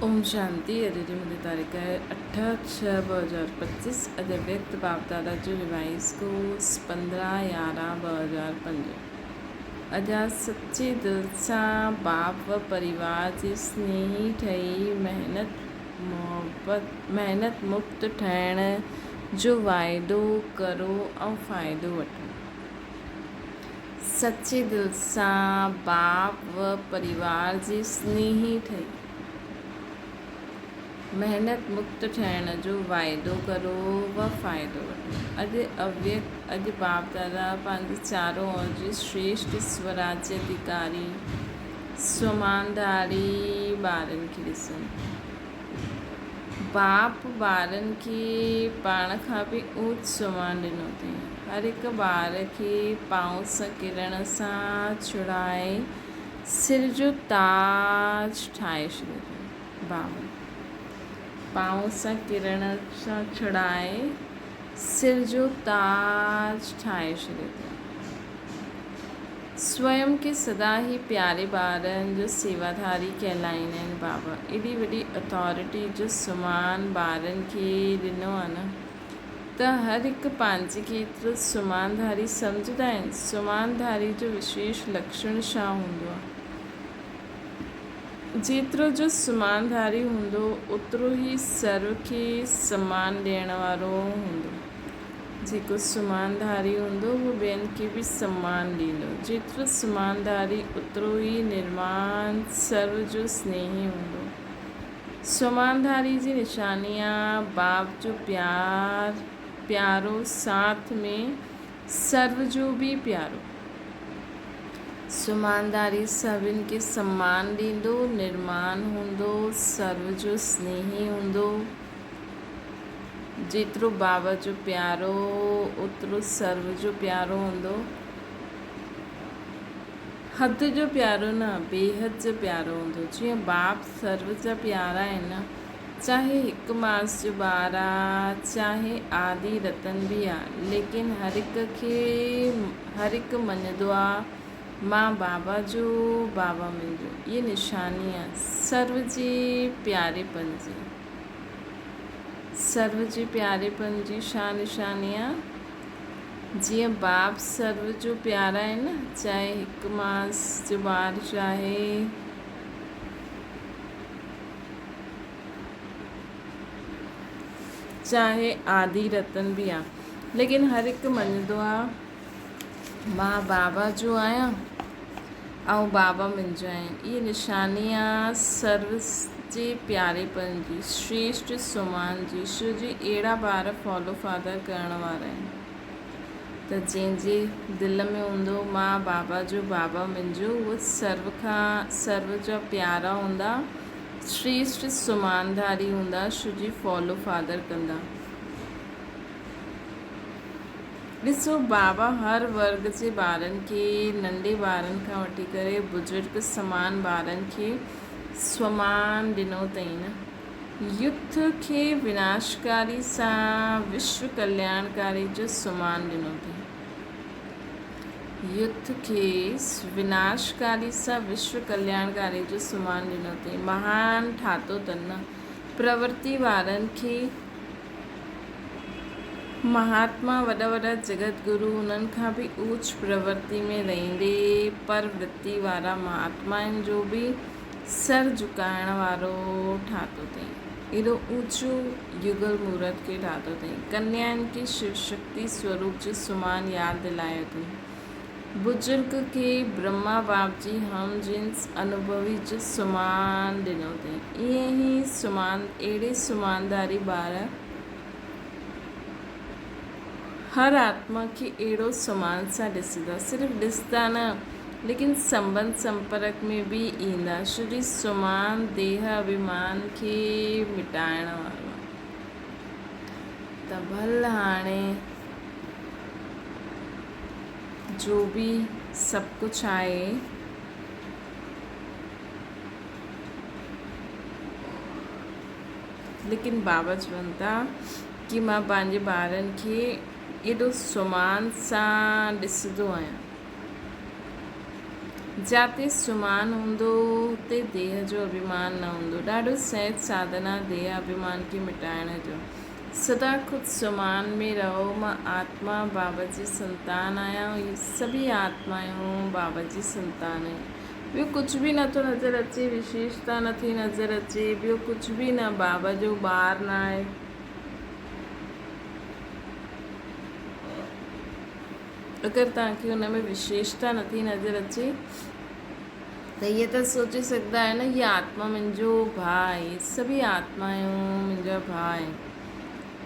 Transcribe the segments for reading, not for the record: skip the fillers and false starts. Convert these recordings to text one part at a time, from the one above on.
اوم شانتي اڄ جي منهنجي تاريخ آهي اٺ ڇهه 2025 اڄ ويڪت باپ دادا جو ريوائز ڪورس 15 11 2005 اڄ آ سچي دل سان باپ و پريوار جي سنيهي ٺهي محنت محبت محنت مڪت ٺهڻ جو واعدو ڪرو ۽ فائدو وٺو. سچي دل سان باپ و پريوار جي سنيهي ٺهي محنت مڪت ٺهڻ جو واعدو ڪرو و فائدو وٺو. اڄ اويڪت اڄ باپ دادا پنهنجي چارون اور جي شريشٽ سوراجيه اڌيڪاري سومانڌاري ٻارن کي ڏسن. باپ ٻارن کي پاڻ کان به اوچ سومان ڏنو اٿئي. هر هڪ ٻار کي پانء سان ڪرڻ سان ڇڙائي سر جو تاج ٺاهي ڇڏيو اٿئي. باپ پانء سان ڪرڻ سان ڇڙائي سر جو تاج ٺاهي ڇڏيو اٿئي. سويم کي سدا هي پياري ٻارن جو سيواڌاري ڪهلائيندا آهن. بابا ايڏي وڏي اٿارٽي جو سمان ٻارن کي ڏنو آهي نه ته هر هڪ پنهنجي کي ايترو سمان ڌاري سمجهندا آهن. سمان ڌاري جو وشيش لڪشڻ ڇا هوندو آهي؟ جيترو جو سمان ڌاري هوندو اوترو ئي سرو کي سمان ڏيڻ وارو هوندو. جيڪو سمان ڌاري هوندو اهو ٻين کي به سمان ڏيندو. جيترو سمان ڌاري اوترو ئي نرمان سرو جو سنيهي هوندو. سمان ڌاري جي نشاني آ باپ جو پيار پيارو ساٿ ۾ سرو جو به پيارو. سمان ڌاري سڀن کي سمان ڏيندو، نرمان هوندو، سرو جو سنيهي هوندو. جيترو بابا جو پيارو اوترو سرو جو پيارو هوندو. حد جو پيارو نه بيحد جو پيارو هوندو. جيئن باپ سرو جا پيارا آهن نه، چاهي هڪ ماس جو ٻار آ، چاهي آدي رتن به آ، ليڪن هر هڪ کي هر هڪ مڃندو آ، مان بابا جو، بابا منهنجو. اهي نشاني آ سرو جي پياريپن جي. سرو جي پياريپن جي ڇا نشاني آ؟ جيئن باپ سرو جو پيارا آهي نه، چاهي هڪ ماس جو ٻار چاهي چاهي آدي رتن به آ، ليڪن هر هڪ مڃندو آ مان بابا جو آهيان ۽ بابا منهنجو آهن. اهي نشاني آ سرو جي پياريپن جي، شريشٽ سمان جي، شو جي اهڙا ٻار فالو فادر ڪرڻ وارا آهن ته جنهن جي دل ۾ هوندو مان بابا جو بابا منهنجو اهو سرو کان سرو جا پيارا هوندا، شريشٽ سمانڌاري هوندا، شو جي فالو فادر ڪندا. ڏسو بابا هر ورگ جي ٻارن کي ننڍي ٻارن کان وٺي ڪري بزرگ سمان ٻارن کي سومان ڏنو اٿئي نه. يٿ کي وناشڪاري سان وشو ڪلياڻڪاري جو سومان ڏنو اٿئي. يٿ کي وناشڪاري سان وشو ڪلياڻڪاري جو سومان ڏنو اٿئي. مهان ٺاتو اٿن نه پرورتي وارن کي. مهاتما وڏا وڏا جڳت گرو انهن کان به اوچ پرورتي ۾ رهندي پر ورتي وارا مهاتمائن جو به سر جهڪائڻ وارو ٺاتو اٿئي. ايڏو اوچو يگل مورت کي ٺاتو اٿئي. ڪنيائن کي شو شڪتي سوروپ جو سمان ياد دلايو اٿئي. بزرگ کي برهما باپ جي هم جنس انوڀوي جو سمان ڏنو اٿئي. ائين ئي سمان اهڙي سمانداري ٻار هر آتما کي اهڙو سمان سان ڏسندا. صرف ڏسندا نه ليڪن سنٻنڌ سمپرڪ ۾ به ايندا. شري سمان ديهه اڀيمان کي مٽائڻ وارو آهي. ته ڀل هاڻي جو به سڀ ڪجهه آهي. ليڪن بابا چون ٿا ڪي مان پنهنجي ٻارن کي ايڏو سمان سان ڏسندو آهيان. جاتي سمان هوندو، اتي ديهه جو اڀيمان نه هوندو. ڏاڍو سهج ساڌن آ ديهه اڀيمان کي مٽائڻ جو. سدا خود سمان ۾ رهو، مان آتما بابا جي سنتان آهيان ۽ اهي سڀيئي آتمائون بابا جي سنتان آهن. ٻيو ڪجهه به نٿو نظر اچي، وشيشتا نٿي نظر اچي، ٻيو ڪجهه به نه، بابا جو ٻار نه آهي. اگر توهان کي ان ۾ وشيشتا نٿي نظر اچي ته هيء ته سوچي سگهندا آهيو نه هيء آتما منهنجو ڀاء آهي، هي سڀئي آتمائون منهنجا ڀاء آهن،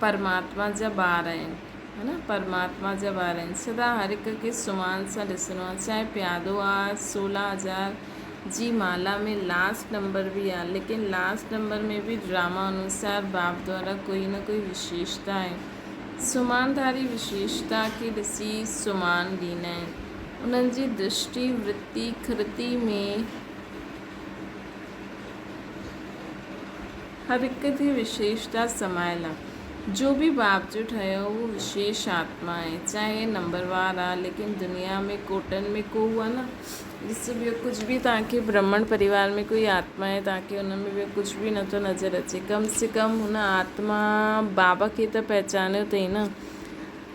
پرماتما جا ٻار آهن، ها نه پرماتما جا ٻار آهن. سدا هر هڪ کي سمان سان ڏسڻو آهي، چاهي پيادو آهي، سولهه هزار جي مالا ۾ لاسٽ نمبر به آهي، ليڪن لاسٽ نمبر ۾ به ڊراما انوسار باپ دوارا ڪوئي نه ڪوئي وشيشتا آهي. سمانڌاري وشيشتا کي ڏسي سمان ڏيندا آهن. انهن جي درشٽي، ورتي، ڪرتي ۾ هر هڪ جي وشيشتا سمايل آهي. جو به باپ جو ٺهيو اهو وشيش آتما آهي. چاهي نمبروار آهي ليڪن دنيا ۾ ڪوٽن ۾ ڪو هو نه. ڏسو ٻيو ڪجهه به توهان کي برهمڻ پريوار ۾ ڪوئي آتما آهي توهان کي ان ۾ ٻيو ڪجهه به نٿو نظر اچي ڪم سي ڪم هن آتما بابا کي ته پهچانيو اٿئي نه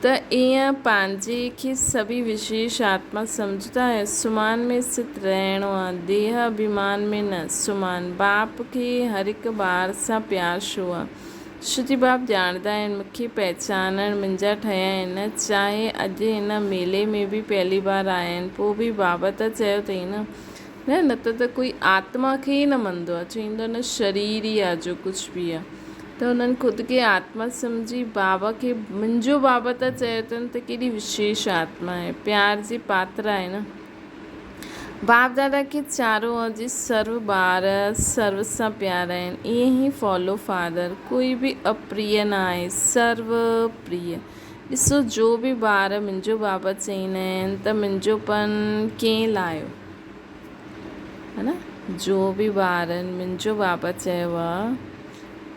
ته ائين پنهنجي کي سڀئي وشيش آتما سمجهندا آهيو سمان ۾ اسٿت رهڻو آهي ديهه اڀيمان ۾ نه سمان باپ کي هر هڪ ٻار سان پيار ڇو آهي شتي باب ڄاڻندا آهن، مون کي پهچانڻ منهنجا ٺهيا آهن، چاهي اڄ هن ميلي ۾ به پهلي بار آيا آهن، پوء به بابا ته چيو اٿئي نه. نه، نه ته ته ڪوئي آتما کي ئي نه مڃندو آهي، چوندو آهي نه شرير ئي آهي جو ڪجهه به آهي. ته هنن خود کي آتما سمجهي بابا کي منهنجو بابا ته چيو اٿن ته ڪيڏي وشيش آتما آهي، پيار جي پاتر آهي نه. باپ دادا کي چارو جي سرو ٻار سرو سان پيارا آهن ائين ئي فالو فادر ڪوئي به اپريه نه آهي سرو پريه ڏسو جو به ٻار منهنجو بابا چئيندا آهن ته منهنجو پن ڪئين لايو ها نه جو به ٻارن منهنجو بابا چيو آ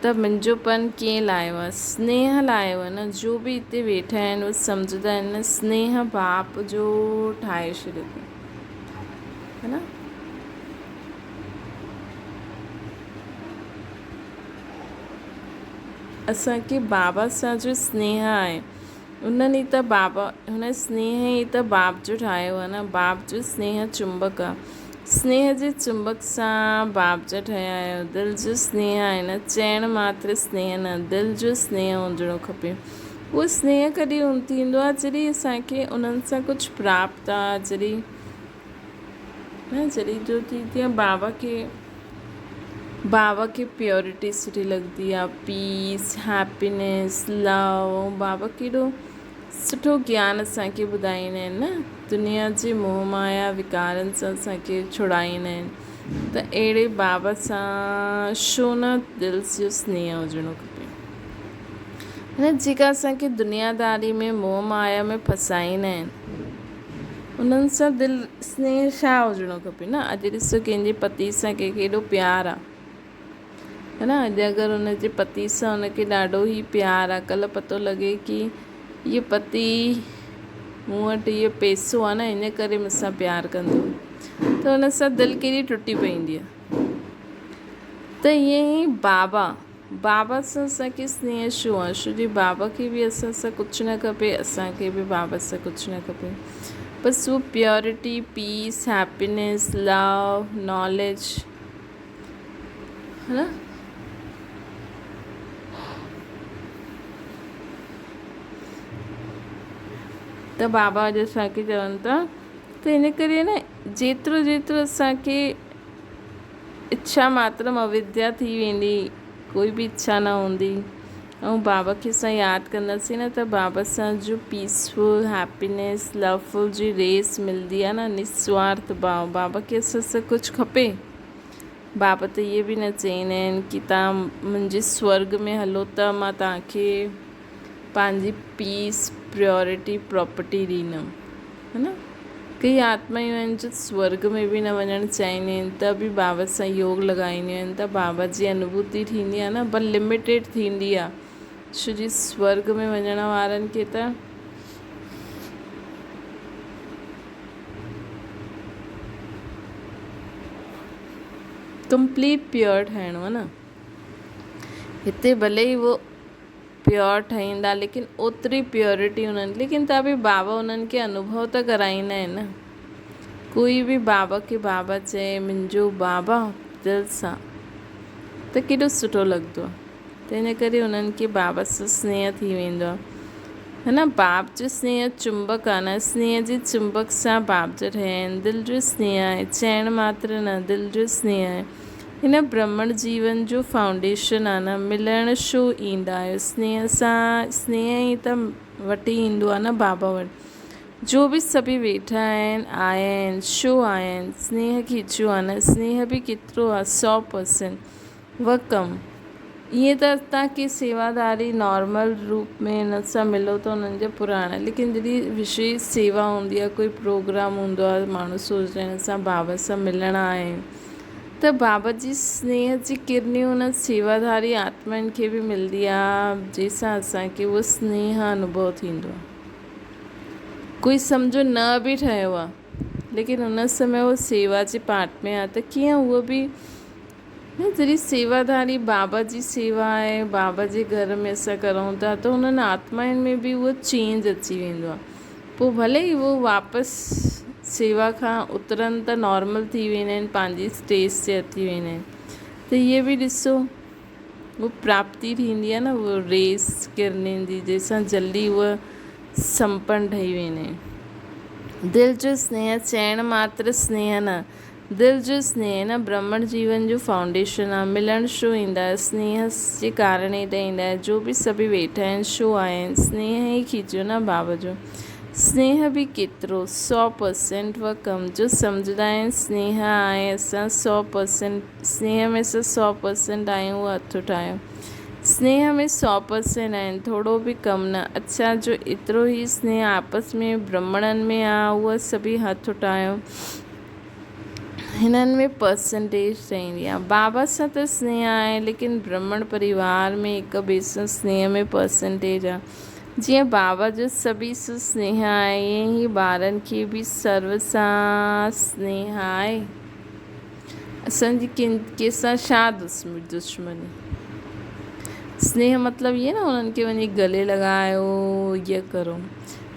ته منهنجو پن ڪئين لايو آ سنيهه لايو آ نه جو به هتي ويٺا آهن اهي سمجهندا آهن نه سنيهه باپ جو ٺاهي ڇڏيو اٿن ها نه اسان کي بابا سان جو سنيهه آهي انهن ئي ته بابا هن سنيهه ئي ته باپ جو ٺاهيو آهي نه باپ جو سنيهه چمبڪ آهي سنيهه جي چمبڪ سان باپ جا ٺهيا آهيو دل جو سنيهه آهي نه چئڻ ماتر سنيهه نه دل جو سنيهه هجڻو کپي اهو سنيهه ڪڏهن ٿيندو آهي جڏهن اسان کي انهن سان ڪجهه پراپت آهي جڏهن نه جڏهن جو ٿي تيئن بابا کي بابا کي پيورٽي سٺي لڳندي آ پيس هيپينيس لو ۽ بابا ڪيڏو سٺو گيان اسان کي ٻڌائيندا آهن نه دنيا جي موهه مايا وڪارن سان اسان کي ڇڙائيندا آهن ته اهڙي بابا سان ڇو نه دل جو سنيهه هجڻو کپي نه جيڪا اسان کي دنياداري ۾ موهه مايا ۾ ڦسائيندا آهن انهن سان دل سنيهه ڇا هجڻو کپي نه اڄ ڏسو ڪنهن جي پتي سان ڪنهن کي ايڏو پيار آ ها نه اڄ اگر ان جي پتي سان ان کي ڏاڍو ئي پيار آ ڪلهه پتو لڳي ڪي هيء پتي مون وٽ هيء پيسو آ نه ان ڪري مون سان پيار ڪندو ته ان سان دل ڪيڏي ٽٽي پوندي آ ته ائين ئي بابا بابا سان اسان کي سنيهه ڇو آ؟ ڇو جي بابا کي به اسان سان ڪجهه نه کپي اسان کي به بابا سان ڪجهه نه کپي بس اهو پيورٽي پيس هيپينيس لو ناليج ها نه ته بابا اڄ اسان کي چون ٿا ته ان ڪري نه جيترو جيترو اسان کي اڇا ماترم اويديا ٿي ويندي، ڪوئي به اڇا نه هوندي ۽ بابا کي اسان ياد ڪنداسين نه ته بابا سان جو پيسفل هيپينيس لوفل جي ريس ملندي آهي نه نسوارٿ ڀاو بابا کي اسان سان ڪجهه کپي بابا ته اهي به نه چئيندا آهن ڪي توهان منهنجي سورگ ۾ هلو ته مان توهان کي پنهنجي پيس پريورٽي پراپرٽي ڏيندم ها نه ڪئي آتمائون آهن جو سورگ ۾ به نه وڃڻ چاهينديون آهن ته به بابا سان يوگ لڳائينديون آهن ته بابا جي انوڀوتي ٿيندي آهي نه پر لميٽيڊ ٿيندي آهي ڇو جي سورگ ۾ وڃڻ وارن کي ته ڪمپليٽ پيور ٺاهڻو آهي نه. هتي ڀلي ئي اهو پيور ٺهيندا ليڪن اوتري پيورٽي انهن ليڪن ته به بابا انهن کي انوڀو ته ڪرائيندا آهن نه. ڪوئي به بابا کي بابا چئي منهنجو بابا دل سان ته ڪيڏو سٺو لڳندو آهي. تنهن ڪري انهن کي بابا سان سنيهه ٿي ويندو آهي. هن باب جو سنيهه چمبڪ آهي نه، سنيهه جي چمبڪ سان باب جا ٺهيا آهن. دل جو سنيهه آهي، چئڻ ماتر نه، دل جو سنيهه آهي. هن برهمڻ جيون جو فائونڊيشن آهي نه، ملڻ ڇو ايندا آهيو؟ سنيهه سان، سنيهه ئي ته وٺي ايندو آهي نه بابا وٽ. جو به سڀئي ويٺا آهن، آيا آهن، ڇو آيا آهن؟ سنيهه کيچيو آهي نه، سنيهه به ڪيترو آهي، 100%. و ڪم. ائين ته اتان ڪي سيواداري نارمل روپ ۾ انهن سان ملو ته انهن جا پراڻا ليڪن جڏهن وشيش سيوا هوندي آهي ڪوئي پروگرام هوندو آهي ماڻهو سوچدا آهن اسان بابا سان ملڻا آهن ته بابا جي سنيهه جي ڪرنيون انهن سيواداري آتمائن کي به ملدي آهي جنهن سان اسان کي اهو سنيهه انوڀو ٿيندو آهي ڪوئي سمجهو نه به ٺهيو آهي ليڪن ان سمي اهو سيوا جي پارٽ ۾ آهي ته ڪيئن اهو به نه جڏهن سيواڌاري بابا جي سيوا آهي بابا جي گهر ۾ اسان ڪرون ٿا ته انهن آتمائن ۾ به اهو چينج اچي ويندو آهي پوء ڀلي ئي اهو واپس سيوا کان اترن ته نارمل ٿي ويندا آهن پنهنجي اسٽيج تي اچي ويندا آهن ته اهي به ڏسو اهو پراپتي ٿيندي آهي نه اهو ريس ڪرنين جي جنهن سان جلدي اهو سمپن ٺهي ويندا آهن. دل جو سنيهه چئڻ ماتر سنيهه نه دل جو سنيهه نه برهمڻ جيون جو فائونڊيشن آ، ملڻ ڇو ايندا آهيو، سنيهه جي ڪارڻ ئي ته ايندا آهيو، جو به سڀئي ويٺا آهن ڇو آيا آهن، سنيهه ئي کيچيو نه بابا جو سنيهه به ڪيترو 100% و ڪم جو سمجهندا آهن سنيهه آهي اسان 100% سنيهه ۾ اسان 100% آهيون اهو هٿ اٺايو سنيهه ۾ 100% آهن ٿورو به ڪم نه اڇا جو ايترو ئي سنيهه آپس ۾ برهمڻن ۾ آ اهو سڀئي هٿ اٺايو. هنن ۾ پرسنٽيج ٺهندي آهي. بابا سان ته سنيهه آهي ليڪن برهمڻ پريوار ۾ هڪ ٻئي سان سنيهه ۾ پرسنٽيج آهي. جيئن بابا جو سڀئي سان سنيهه آهي ائين ئي ٻارن کي به سرو سان سنيهه آهي. اسان جي ڪن ڪنهن سان ڇا دشمني. سنيهه مطلب ائين نه انهن کي وڃي گلي لڳايو ائين ڪرو.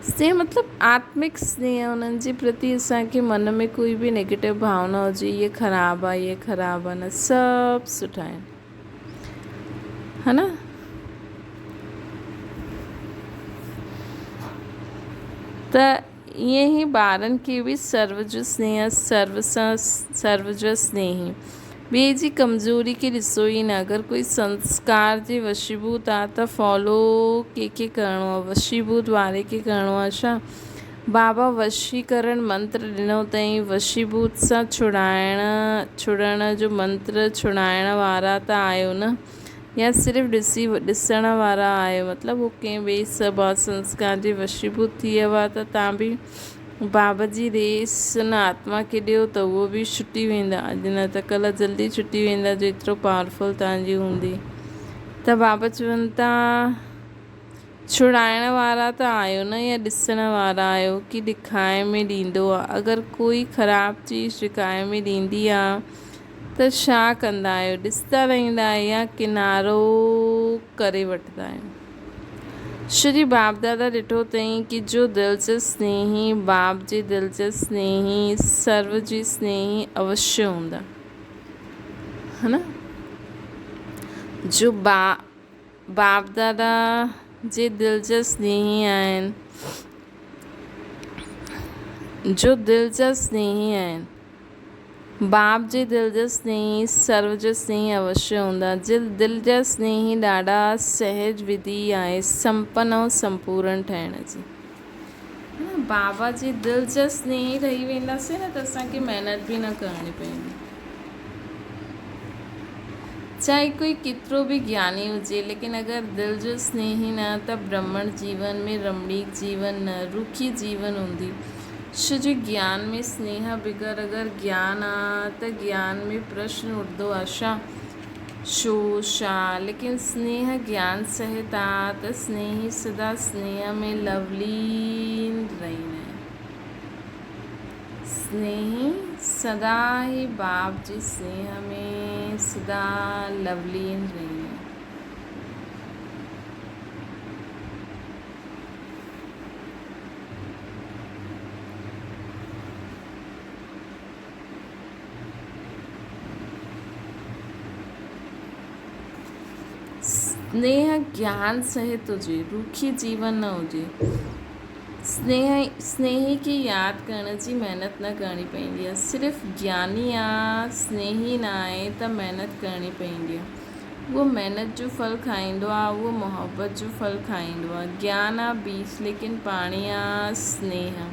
سنيهه مطلب آتمڪ سنيهه انهن جي پرتي اسان کي من ۾ ڪوئي به نيگيٽو ڀاونا هجي اهي خراب آهي اهي خراب آهي نه سڀ سٺا آهن ها نه ته ائين ئي ٻارن کي به سرو جو سنيهه سرو سان سرو جو سنيهي ٻئي جي ڪمزوري کي ڏسو ئي نه. اگر ڪوئي سنسڪار جي وشيڀوت آ ته فالو ڪنهن کي ڪرڻو آ؟ وشيڀوت واري کي ڪرڻو آ ڇا؟ بابا وشيڪرڻ منتر ڏنو اٿئين. وشيڀوت سان ڇڙائڻ ڇڙڻ جو منتر ڇڙائڻ وارا ته آهيو نه؟ يا صرف ڏسي ڏسڻ وارا آهيو؟ مطلب هو ڪنهن ٻئي سڀاء سنسڪار جي وشيڀوت ٿي ويو آ ته تان به بابا جي ريس ان آتما کي ڏيو ته اهو به ڇٽي ويندا اڄ نه ته ڪلهه جلدي ڇٽي ويندا جو ايترو پاورفل توهان جي هوندي ته بابا چون ٿا ڇڙائڻ وارا ته آهيو نه يا ڏسڻ وارا آهيو ڪي ڏکائي ۾ ڏيندو آ اگر ڪوئي خراب چيز ڏکائي ۾ ڏيندي آ ته ڇا ڪندا آهيو ڏسندا رهندا آهيو يا ڪنارو ڪري وٺندا آهيو. شري باپدادا ڏٺو اٿئين ڪي جو دل جا سنيهي باپ جي دل جا سنيهي سرو جي سنيهي اوشيه هوندا ها نه جو با باپدادا جي دل جا سنيهي آهن جو دل جا سنيهي آهن باپ جي دل جا سنيهي سرو جا سنيهي اوشيه هوندا. جل دل جا سنيهي ڏاڍا سهج وڌي آهي سمپن ۽ سمپورن ٺهڻ جي. بابا جي دل جا سنيهي ٺهي وينداسين نه ته اسان کي محنت به نه ڪرڻي پوندي. چاهي ڪوئي ڪيترو به گياني هجي ليڪن اگر دل جو سنيهي نه ته برهمڻ جيون ۾ رمڻيڪ جيون نه روکي جيون هوندي. شو جي گيان ۾ سنيهه بغير اگر گيان آ ته گيان ۾ پرشن اٺندو آ شا؟ شو، شا؟ ليڪن سنيهه گيان سهت آ ته سنيهي سدا سنيهه ۾ لولين رهيندا آهن. سنيهي سدا. سدا ئي باپ جي سنيهه ۾ سدا لولين رهنديون. سنيهه گيان سهت هجي، روکي جيون نه هجي. سنيهه سنيهي کي ياد ڪرڻ جي محنت نه ڪرڻي پوندي آهي. صرف گياني آ سنيهي نه آهي ته محنت ڪرڻي پوندي آهي. اهو محنت جو ڦل کائيندو آ، اهو محبت جو ڦل کائيندو آ. گيان آ بيج ليڪن پاڻي آ سنيهه.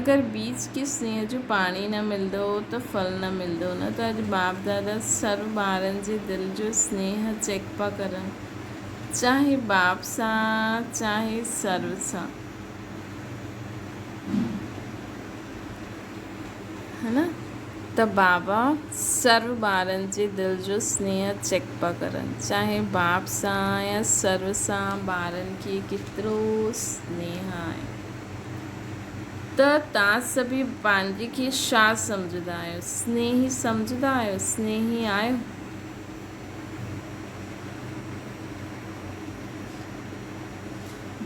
اگر بيج کي سنيهه جو پاڻي نه ملندو ته ڦل نه ملندو. نه ته اڄ باپ دادا سرو ٻارن جي دل جو سنيهه چيڪ پيا ڪرن. چاهي باپ سان چاهي سرو سان. ها نه ته بابا سرو ٻارن جي دل جو سنيهه چيڪ پيا ڪرن چاهي باپ سان يا سرو سان ٻارن کي ڪيترو سنيهه آهي ته تان سڀئي پنهنجي کي ڇا سمجهندا آهيو سنيهي سمجهندا آهيو سنيهي آهيو.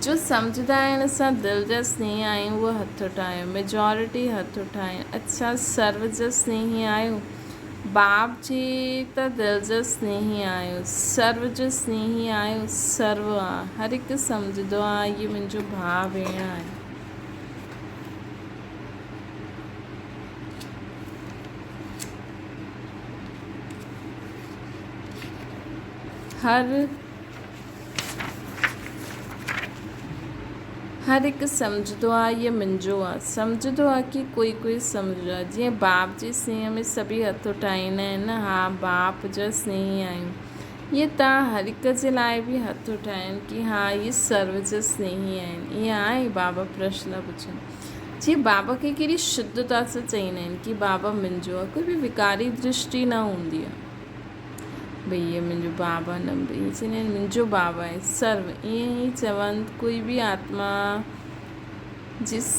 جو سمجهندا آهن اسان دل جا سنيهي آهيون اهو هٿ اٺايو ميجارٽي هٿ اٺايو اڇا سرو جا سنيهي آهيو باپ جي ته دل جا سنيهي آهيو سرو جو سنيهي آهيو سرو آ هر هڪ سمجهندو آ هي منهنجو ڀاء ڀيڻ آهي. هر هر هڪ سمجهندو آ هيء منهنجو آ. سمجهندو آ ڪي ڪوئي ڪوئي سمجهندو آ. جيئن باپ جي سنيهه ۾ سڀئي هٿ اٺائيندا آهن نه ها باپ جا سنيهي آهيون. ائين تان هر هڪ جي لاء به هٿ اٺائين ڪي ها اهي سرو جا سنيهي آهن. ائين آهي؟ بابا پرشن پڇن. جيئن بابا کي ڪهڙي شڌتا سان چئيندا آهن ڪي بابا منهنجو آ. ڪوئي به وڪاري درشٽي نه هوندي آ. ڀئي هي منهنجو بابا نه ائين چوندا آهن منهنجو بابا آهي سرو ائين ئي چون ڪوئي به آتما جس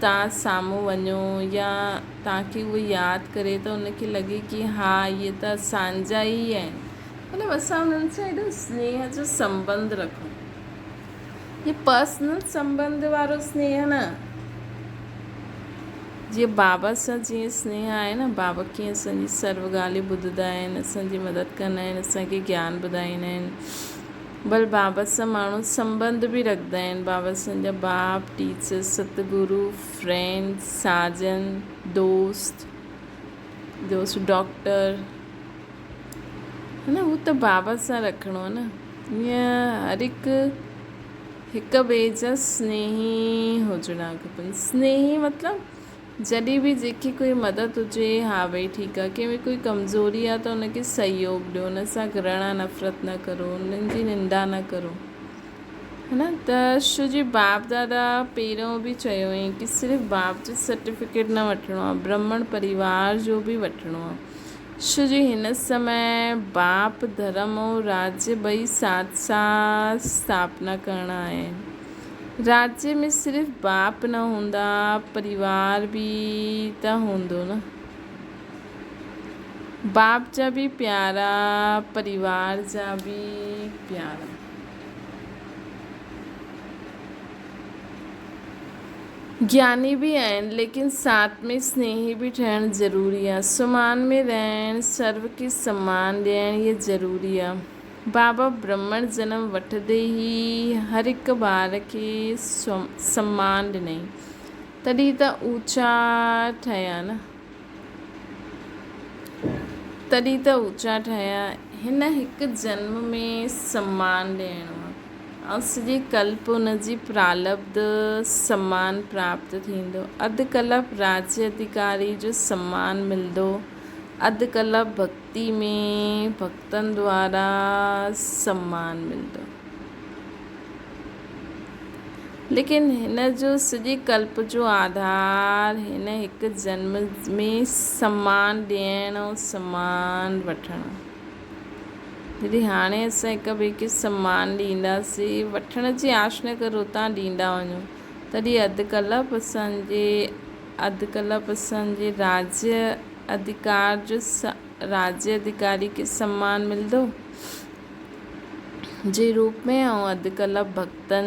تان سامهون وڃو يا تان کي اهو ياد ڪري ته ان کي لڳي ڪي ها اهي ته اسانجا ئي آهن مطلب اسان انهن سان ايڏو سنيهه جو سنبنڌ رکون هي پرسنل سنبنڌ وارو سنيهه نه جيئن بابا سان جيئن سنيهه آهي نه بابا ڪيئن اسان جي سرو ڳالهيون ٻڌندا آهن اسان جي مدد ڪندا آهن اسان کي گيان ٻڌائيندا آهن بل بابا سان ماڻهو سنبنڌ به رکندا آهن بابا اسان جا باپ ٽيچر ستگرو فرينڊ ساجن دوست دوست ڊاڪٽر نه هو ته بابا سان رکڻو آهي نه ائين هر هڪ هڪ ٻئي جا سنيهي هجڻا کپن سنيهي مطلب جڏهن به جنهن کي ڪوئي مدد هجي ها ڀئي ٺيڪ آهي ڪنهن ۾ ڪوئي ڪمزوري آهي ته ان کي سهيوگ ڏيو ان سان گرڻا نفرت نه ڪرو انهن جي نندا نه ڪرو ها نه ته شو جي باپ دادا پهريون به چيو هئائين ڪي صرف باپ جو سرٽيفڪيٽ نه وٺڻو آهي برهمڻ پريوار جو به وٺڻو آهي شو جي هن سمي باپ ڌرم ۽ راجيه ٻئي ساٿ ساٿ اسٿاپنا ڪرڻا آهن. راجيه ۾ صرف باپ نه هوندا پريوار به ته هوندو نه. باپ جا به پيارا پريوار جا به پيارا. گياني به آهن ليڪن ساٿ ۾ سنيهي به ٺهڻ ضروري آ. سمان ۾ رهڻ، سرو کي سمان ڏيڻ اهي ضروري آ. بابا برهمڻ جنم وٺندي ئي هر هڪ ٻار کي سمان ڏنائين تڏهن ته اوچا ٺهيا نه. تڏهن ته اوچا ٺهيا. هن هڪ جنم ۾ سمان ڏيڻو آ ۽ سڄي ڪلپ ان جي پرالبڌ سمان پراپت ٿيندو. اڌ ڪلپ راجيه اڌيڪاري جو سمان ملندو، اڌ ڪلپ ڀڳتي ۾ ڀڳتن دوارا سمان ملندو. ليڪن هن جو سڄي ڪلپ جو آڌار هن هڪ جنم ۾ سمان ڏيڻ ۽ سمان وٺڻ. جڏهن هاڻي اسان هڪ ٻئي کي سمان ڏينداسين، وٺڻ جي آش نه ڪرو تان ڏيندا وڃو، تڏهن اڌ ڪلپ اسان جي اڌ ڪلپ اسان جي راجيه اڌڪار جو راجيه اڌڪاري کي سمان ملندو جي روپ ۾ ۽ اڌ ڪلپ ڀڳتن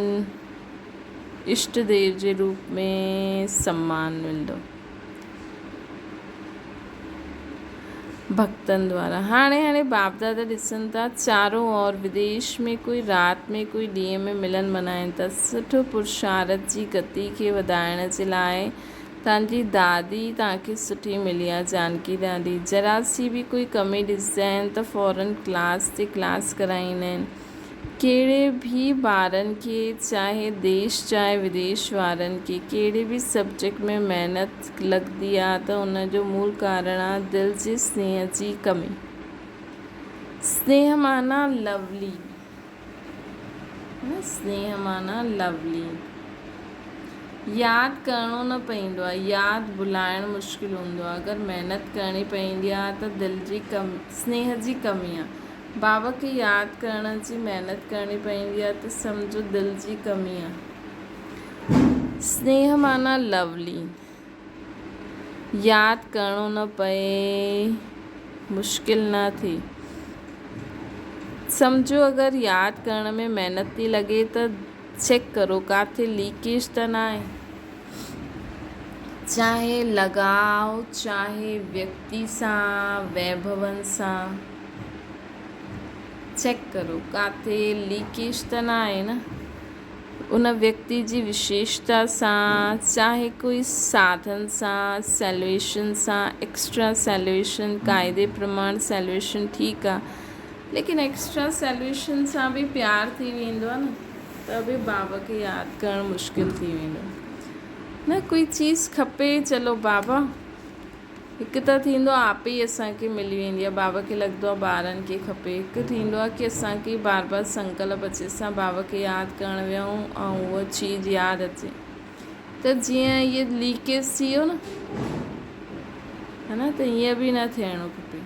اشٽ ديو جي روپ ۾ سمان ملندو. ڀڳتن دوارا هاڻي هاڻي باپ دادا ڏسن ٿا چارون اور وديش ۾ ڪوئي رات ۾ ڪوئي ڏينهن ۾ ملن منائين ٿا. سٺو پرشارٿ جي گتي کي وڌائڻ جي لاء توهان جي دادي توهان کي سٺي ملي آ جانڪي دادي. ذرا سي به ڪوئي ڪمي ڏسندا آهن ته فورن ڪلاس تي ڪلاس ڪرائيندا آهن. ڪهڙي به ٻارن کي چاهي ديش چاهي وديش وارن کي ڪهڙي به سبجيڪٽ ۾ محنت لڳندي آ ته ان جو مول ڪارڻ آ دل جي سنيهه جي ڪمي. سنيهه معنيٰ لولي سنيهه معنيٰ لولي. ياد ڪرڻو نه پئيندو آ ياد ڀلائڻ مشڪل هوندو آ اگر محنت ڪرڻي پئيندي آ ته دل جي سنيهه جي ڪمي آ. بابا کي ياد ڪرڻ جي محنت ڪرڻي پوندي آهي ته سمجهو دل جي ڪمي آهي. سنيهه معنيٰ لولي. ياد ڪرڻو نه پئي، مشڪل نه ٿئي. سمجهو اگر ياد ڪرڻ ۾ محنت ٿي لڳي ته چيڪ ڪرو ڪاٿي ليڪيج ته ناهي. چاهي لڳاء، چاهي ويڪتي سان، ويڀون سان. چيڪ ڪرو ڪاٿي ليڪيج ته نه آهي نه. ان ويڪتي جي وشيشتا سان، چاهي ڪوئي ساڌن سان، سيلويشن سان، ايڪسٽرا سيلويشن، قاعدي پرماڻ سيلويشن ٺيڪ آ، ليڪن ايڪسٽرا سيلويشن سان به پيار ٿي ويندو آ نه ته به بابا کي ياد ڪرڻ مشڪل ٿي ويندو آ نه. ڪوئي چيز کپي چلو بابا هڪ ته ٿيندو آ آپ ئي اسان کي ملي ويندي آ بابا کي لڳندو آ ٻارن کي کپي هڪ ٿيندو آ ڪي اسان کي بار بار سنڪلپ اچي اسان بابا کي ياد ڪرڻ ويهون ۽ اها چيز ياد اچي ته جيئن اهي ليڪيج ٿي ويو نه ها نه ته ائين به نه ٿيڻو کپي.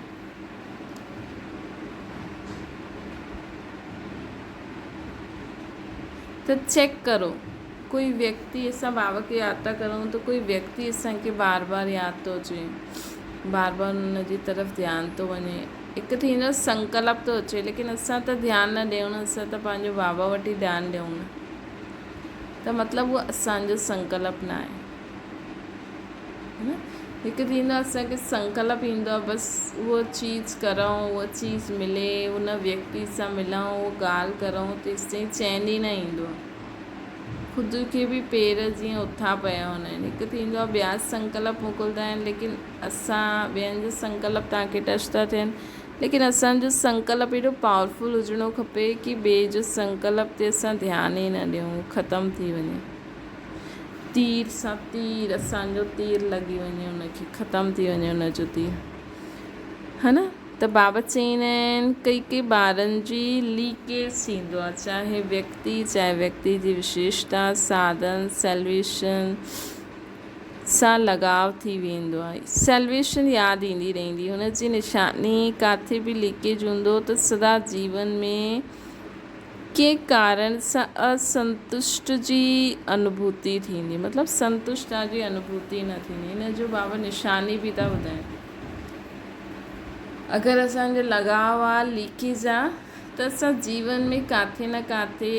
ته چيڪ ڪرو ڪوئي ويڪتي اسان بابا کي ياد ٿا ڪرون ته ڪوئي ويڪتي اسان کي بار بار ياد ٿو اچي بار بار ان جي طرف ڌيان ٿو وڃي هڪ ٿيندو سنڪلپ ٿو اچي ليڪن اسان ته ڌيان نه ڏيون اسان ته پنهنجو بابا وٽ ئي ڌيان ڏيون نه ته مطلب اهو اسان جو سنڪلپ نه آهي. هڪ ٿيندو آهي اسان کي سنڪلپ ايندو آهي بس اهو چيز ڪرون اهو چيز ملي ان ويڪتي سان ملون اهو ڳالهه ڪرون تيستائين چين ئي نه ايندو آهي خود کي به پير جيئن اٿا پيا هوندا آهن هڪ ٿيندو آهي ٻيا سنڪلپ موڪلدا آهن ليڪن اسان ٻين جو سنڪلپ توهان کي ٽچ ٿا ٿين ليڪن اسان جو سنڪلپ ايڏو پاورفل هجڻو کپي ڪي ٻئي جو سنڪلپ تي اسان ڌيان ئي نه ڏيون ختم ٿي وڃي. تير سان تير اسان جو تير لڳي وڃي ان کي ختم ٿي وڃي ان جو تير ها نه ته بابا چئيندا آهن ڪئي ڪئي ٻارن جي ليڪيج ٿيندو آهي چاهي ويڪتي چاهي ويڪتي جي وشيشتا ساڌن سيلويشن سان لڳاء ٿي ويندو آهي سيلويشن ياد ايندي رهندي هن جي نشاني ڪاٿي به ليڪيج هوندو ته سدا جيون ۾ ڪنهن ڪارڻ سان اسنتشٽ جي انوڀوتي ٿيندي مطلب سنتشٽا جي انوڀوتي نه ٿيندي. ان جو بابا نشاني به ٿا ٻڌائين. اگر اسان جو لڳاء آ ليڪيج آ ته اسان جيون ۾ ڪاٿي نه ڪاٿي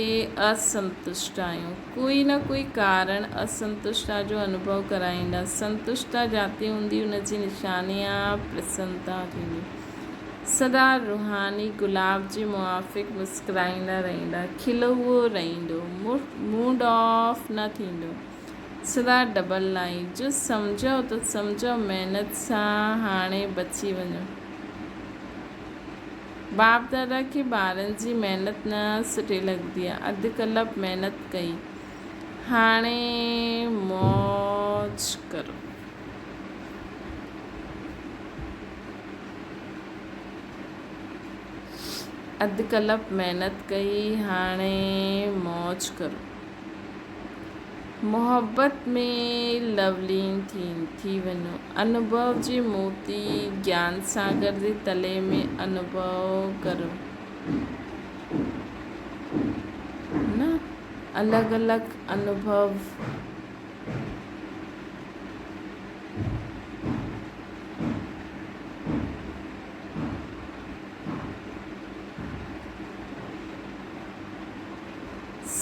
اسنتشٽ آهيون. ڪوئي نه ڪوئي ڪارڻ اسنتشٽا جو انوڀو ڪرائيندا. سنتشٽا جاتي هوندي ان جي نشاني آ پرسنتا ٿيندي. سدا روحاني گلاب جي موافق مسڪرائيندا رهندا، کلئو رهندو، موڊ آف نه ٿيندو، سدا ڊبل لائيف، جو سمجهو ته سمجهو، محنت سان هاڻي بچي وڃو. باپ دادا کي ٻارن جي محنت نه سٺي لڳندي آ، اڌ ڪلپ محنت ڪئي، هاڻي موج ڪرو. اڌ ڪلپ محنت ڪئي هاڻي موج ڪرو. محبت ۾ لولين ٿي وڃو. انوڀو جي موتي گيان ساگر جي تلي ۾ انوڀو ڪرو. نه الڳ الڳ انوڀو.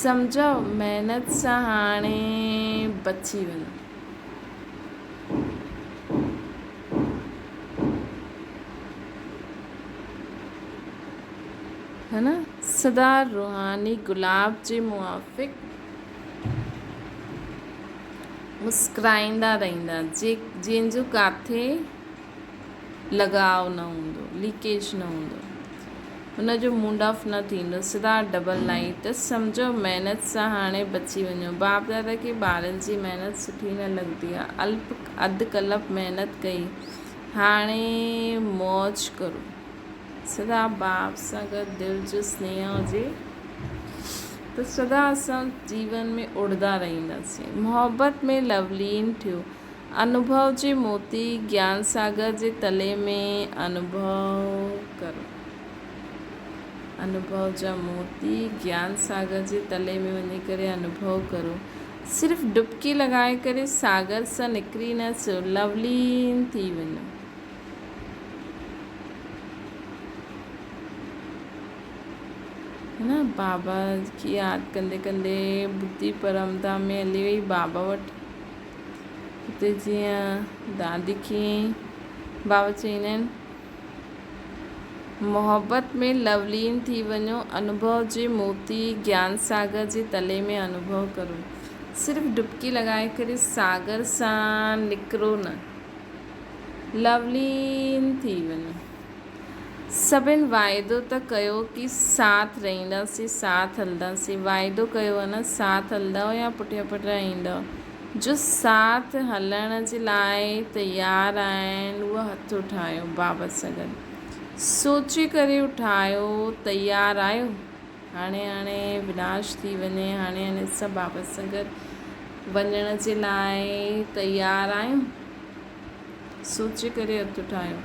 سمجهو محنت سان هاڻي بچي وڃو. ها نه سدا روحاني گلاب جي موافق مسڪرائيندا رهندا جنهن جو ڪاٿي لڳاء نه هوندو، ليڪيج نه هوندو، هن جو موڊ آف نه ٿيندو، سدا ڊبل لائيٽ ته سمجهو محنت سان هاڻي بچي وڃو. باپ دادا کي ٻارن جي محنت سٺي نه لڳندي آ، الپ اڌ ڪلپ محنت ڪئي هاڻي موج ڪرو. سدا باپ سان گڏ دل جو سنيهه هجي ته سدا اسان جيون ۾ اڙدا رهنداسين. محبت ۾ لولين ٿيو. انوڀو جي موتي گيان ساگر جي تلي ۾ انوڀو ڪرو. انوڀو جا موتي گيان ساگر جي تلي ۾ وڃي ڪري انوڀو ڪرو. صرف ڊبڪي لڳائي ڪري ساگر سان نڪري نه اچو، لولين ٿي وڃو. نه بابا کي ياد ڪندي ڪندي ٻڌي پرم ڌام ۾ هلي وئي بابا وٽ. اتي جيئن دادي کي بابا چئيندا آهن، محبت ۾ لولين ٿي وڃو، انوڀو جي موتي گيان ساگر جي تلي ۾ انوڀو ڪرو. صرف ڊبڪي لڳائي ڪري ساگر سان نڪرو نه، لولين ٿي وڃو. سڀن واعدو ته ڪيو ڪي ساٿ رهنداسين، ساٿ هلنداسين. واعدو ڪيو هو نه، ساٿ هلندؤ يا پٺيان پٺيان ايندؤ؟ جو ساٿ هلڻ جي لاء تيار آهن اهو هٿ اٺايو. بابت سان گڏ سوچي ڪري اٺايو، تيار آهيو؟ هاڻي هاڻي وناش ٿي وڃي، هاڻي هاڻي اسان بابت سان گڏ وڃڻ جي لاء تيار آهيون؟ سوچي ڪري هٿ اٺايو.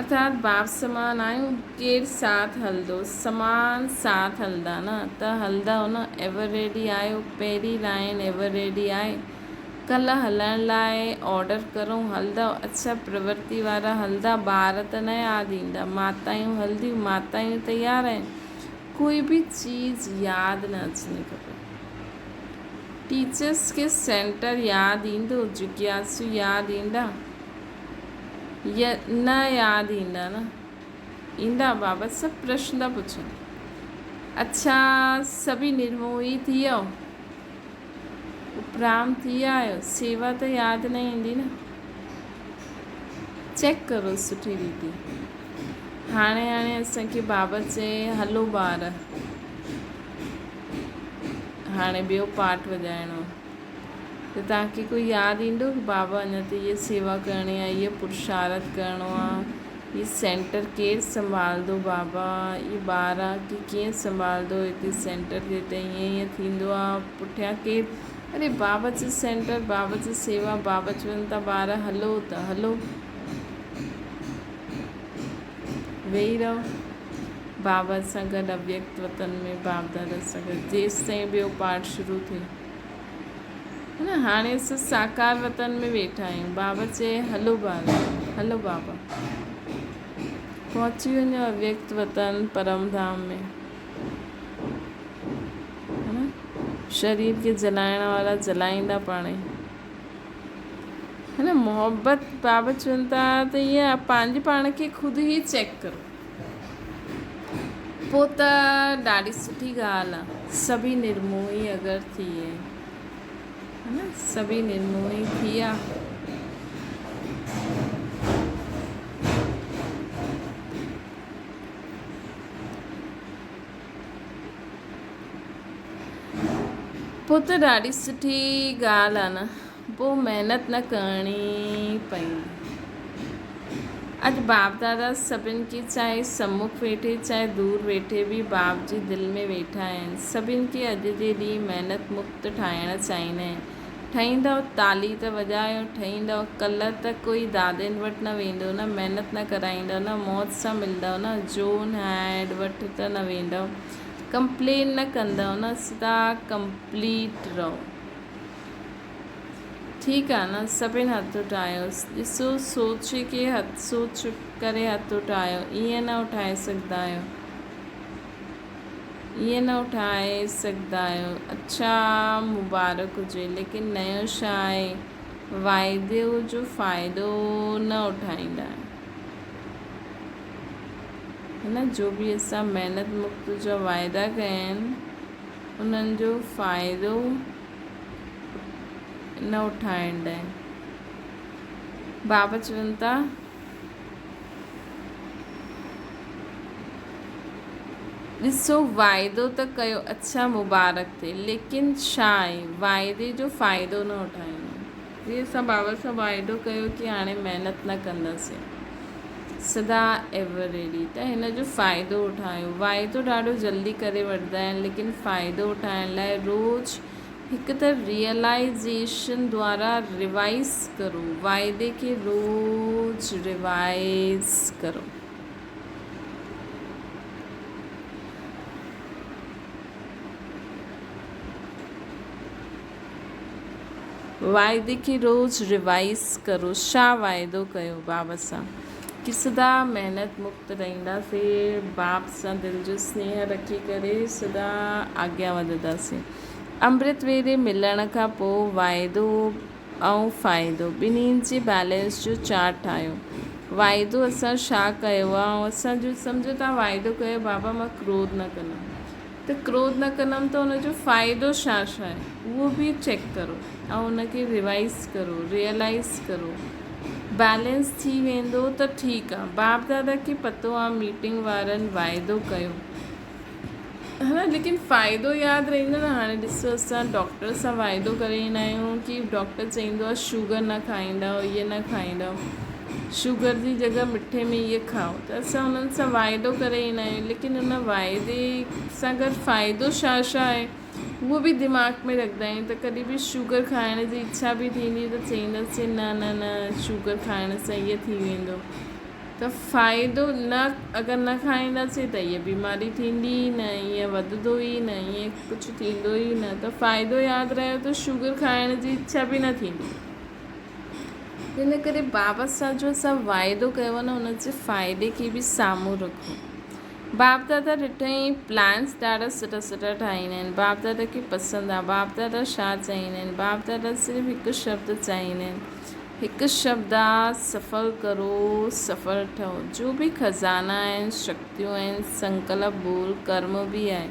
ارٿات باپ سمان آهيون، ڪير ساٿ هلندو؟ سمان ساٿ هلندا نه ته هلندؤ نه، ايور ريڊي آهيو، پهرين لائين ايور ريڊي آهي، ڪلهه هلڻ لاء آرڊر ڪرون، هلندؤ؟ اڇا پرورتي وارا هلندا، ٻار ته نه ياد ايندا، ماتايون هلنديون، ماتايون تيار آهن، ڪوئي به چيز ياد نه اچڻي کپي. ٽيچرس کي سينٽر ياد ايندو، جگياسو ياد ايندا يا نه ياد ايندا نه ايندا بابا سڀ پرشن ٿا پڇن. اڇا سڀئي نرموهي ٿي ويو اپرام ٿي ويا آهيو سيوا ته ياد نه ايندي نه چيڪ ڪرو سٺي ريتي هاڻي هاڻي اسان کي بابا چئي هلو ٻار هاڻي ٻيو پارٽ وڄائڻو ته توهان کي ڪوئي ياد ايندو ڪي بابا اڃا ته هيء سيوا ڪرڻي آهي، هيء پرشارٿ ڪرڻو آهي، هي سينٽر ڪير سنڀالندو بابا، هي ٻار کي ڪيئن سنڀالندو، هتي سينٽر تي ته هيئن هيئن ٿيندو آهي، پٺيان ڪير، اري بابا جي سينٽر، بابا جي سيوا، بابا چون ٿا ٻار هلو ته هلو. ويهي رهو بابا سان گڏ اويڪت وطن ۾ باپ دادا سان گڏ جيستائين ٻيو پارٽ شروع ٿئي ها نه هاڻي اسان ساڪار وطن ۾ ويٺا آهيون بابا چئي هلو ٻار هلو بابا پهچي وڃو اويڪت وطن پرم ڌام ۾ ها نه شرير کي جلائڻ وارا جلائيندا پاڻ ئي ها نه محبت بابت چون ٿا ته ائين پنهنجي پاڻ کي خود ئي چيڪ ڪرو پوء ته ڏاڍي سٺي ڳالهه آ سڀئي نرموهي اگر ٿي ها نه سڀئي نرموهي ٿي ويا. پوء ته ڏاڍي سٺي ڳالهه آ نه. پوء محنت نه ڪرڻي پوندي. اڄ باپ دادا سڀن کي چاهي سمک ويٺي چاهي دور ويٺي به باپ جي دل ۾ ويٺا آهن. سڀن کي اڄ جي ڏينهن محنت مڪت ٺاهڻ چاهيندا آهن. ٺهيندؤ تالي ته وڄايو، ٺهيندؤ ڪلهه ته ڪوئي دادين وٽ نه ويندو نه، محنت نه ڪرائيندؤ نه، موت سان ملندؤ نه، جون هيڊ وٽ ته نه ويندؤ، ڪمپلين نه ڪندؤ نه، سدا ڪمپليٽ رهو. ٺيڪ آ نه، سڀن هٿ اٺايو. ڏسو سوچي ڪي هٿ سوچ ڪري هٿ اٺايو، ائين نه اٺائي سگهندا آهيو. ائين نه اٺائي سگهندا آهيو. اڇا مبارڪ هجي ليڪن نيو ڇا آهي واعدي جو فائدو نه اٺائيندا آهيو. نه جو به اسان محنت مڪت جا واعدا ڪيا آهن انهن جو فائدو نه اٺائيندا آهن. بابا چون ٿا. ڏسو واعدو ته ڪيو اڇا مبارڪ ٿئي ليڪن ڇا آهي واعدي جو فائدو نه اٺائيندو جي اسان بابا سان واعدو ڪيو ڪي هاڻي محنت نه ڪنداسين سدا ايور ريڊي ته هن جو فائدو اٺايو واعدو ڏاڍو جلدي ڪري وٺندا آهن ليڪن فائدو اٺائڻ لاء روز هڪ ته ريئلائيزيشن دوارا ريوائيز ڪرو، واعدي کي روز ريوائيز ڪرو. واعدي کي روز ريوائيز ڪرو، ڇا واعدو ڪيو باب سان ڪي سدا محنت مڪت رهنداسين، باب سان دل جو سنيهه رکي ڪري سدا اڳيان وڌنداسين. امرت ويلي ملڻ کان پوء واعدو ۽ فائدو ٻنهي جي بيلنس جو چارٽ ٺاهيو. واعدو اسان ڇا ڪيو آ ۽ اسان جو سمجهو توهان واعدو ڪيو بابا مان ڪروڌ نه ڪندم ته ڪروڌ نه ڪندم ته ان جو فائدو ڇا ڇا آهي اهو به چيڪ ڪرو ۽ ان کي ريوائز ڪرو ريئلائز ڪرو بيلنس ٿي ويندو ته ٺيڪ آ باپ دادا کي پتو آ ميٽنگ وارن واعدو ڪيو ها ليڪن فائدو ياد رهندو نه هاڻي ڏسو اسان ڊاڪٽر سان واعدو ڪري ايندا آهيون ڪي ڊاڪٽر چئيندو آهي شوگر نه کائيندؤ اهي نه کائيندؤ شوگر جي جڳهه مٺي ۾ اهي کائو ته اسان انهن سان واعدو ڪري ايندا آهيون ليڪن ان واعدي سان گڏ فائدو ڇا ڇا آهي اهو به دماغ ۾ رکندا آهيون ته ڪڏهن به شوگر کائڻ جي اڇا به ٿيندي ته چئينداسين نه نه نه شوگر کائڻ سان اهي ٿي ويندو ته فائدو نه اگر نه کائينداسين ته هيء بيماري ٿيندي ئي نه ائين وڌندو ئي نه ائين ڪجهه ٿيندو ئي نه ته فائدو ياد رهيو ته شوگر کائڻ جي اڇا به نه ٿيندي ان ڪري بابا سان جو اسان واعدو ڪيو آهي نه ان جي فائدي کي به سامهون رکو باپ دادا ڏٺائين پلانس ڏاڍا سٺا سٺا ٺاهيندا آهن باپ دادا کي پسند آ باپ دادا ڇا چاهيندا آهن باپ دادا صرف هڪ شبد چاهيندا آهن هڪ شبد آ سڦل ڪرو سڦل ٺهو جو به خزانا آهن شڪتيون آهن سنڪلپ ٻول ڪرم به آهي